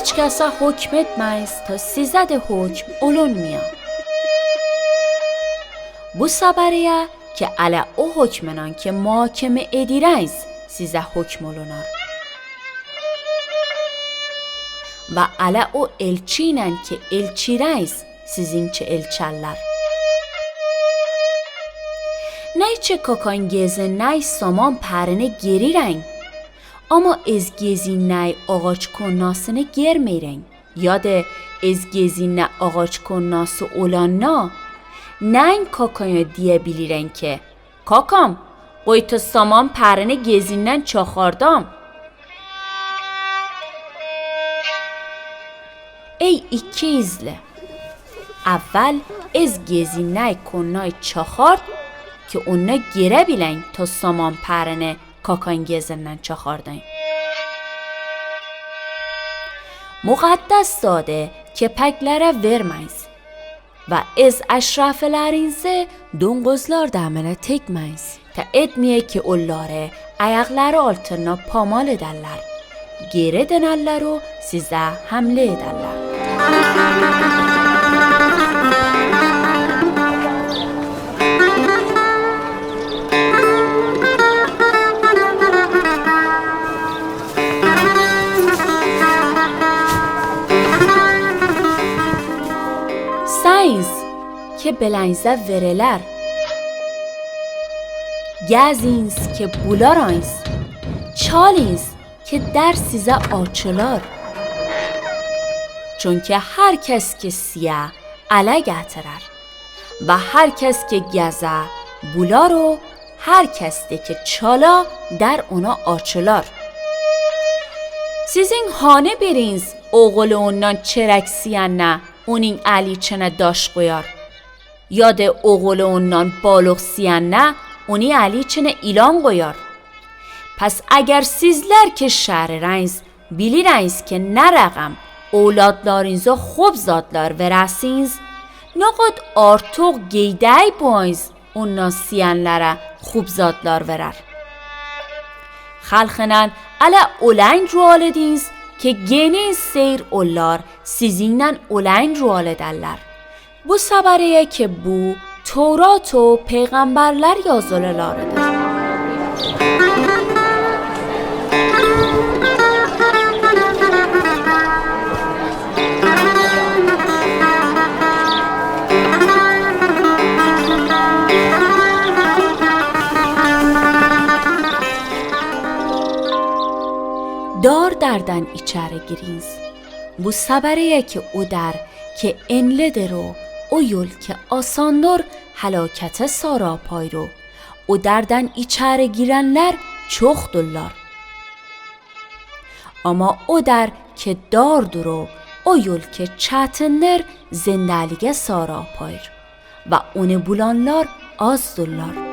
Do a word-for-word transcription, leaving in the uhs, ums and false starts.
Hichkasa hukmetmains, ta siza de hukm ulunmia. Bu sabaria ke ala o hukmenan ke muhakeme edirains, siza hukm ulunar. Va ala o elchinan ke elchirains, sizinche elchallar. Nayche kakan gezennay saman parene gerirain. Ama ez gezinnay ağaç konnasene germeyren. Ya de ez gezinna ağaç konnası olanna. Nayn kakaya diyebilirän ke: Kakam, koyta saman parene gezinnän çahardam. Ey iki izle. Avval ez gezinnay konnay çahard ke onna gerebilän ta saman parene kakan gezinnän çahardayn. Muqaddas zade kepeklere vermäyns. Va ez aşrafelarinse dunguzlar damene tekmäyns. Ta etmeye ke ollare ayaqları altına pamal edallär. Geri denallaru siza hamle edallär. Sayns ke beläynsa verelär. Gazins ke bularains. Çalins ke dar siza açılar. Çünke har kes ke siya ala getirer. Va har kes ke gaza bularu, har kes de ke çala dar ona açılar. Sizin hane birins oğulu ondan çerek siyanna, onin ali içine daş koyar. Ya de oğulu ondan balık siyanna, oni ali içine ilan koyar. Pas eger sizler ke şarirayns, bilirayns ke ne ragam olatlarinza hop zatlar verasins, ne qat artık geyday boyns ondan siyanlara hop zatlar verar. Halqınan ala olayn rual edins ke genin seyr ollar sizinnan olayn rual edallär. Bu sabareye ke bu Tevrat o peyğamberler yazılılarıdır. Dar dardan içeri girins. Bu sabareye ke o dar ke enlidir o, o yol ke asandır halakete sara payru. O dardan içeri girenler çoxdullar. Ama o dar ke dardır o, o yol ke çetindir zendelige sara payr. Va onu bulanlar azdullar.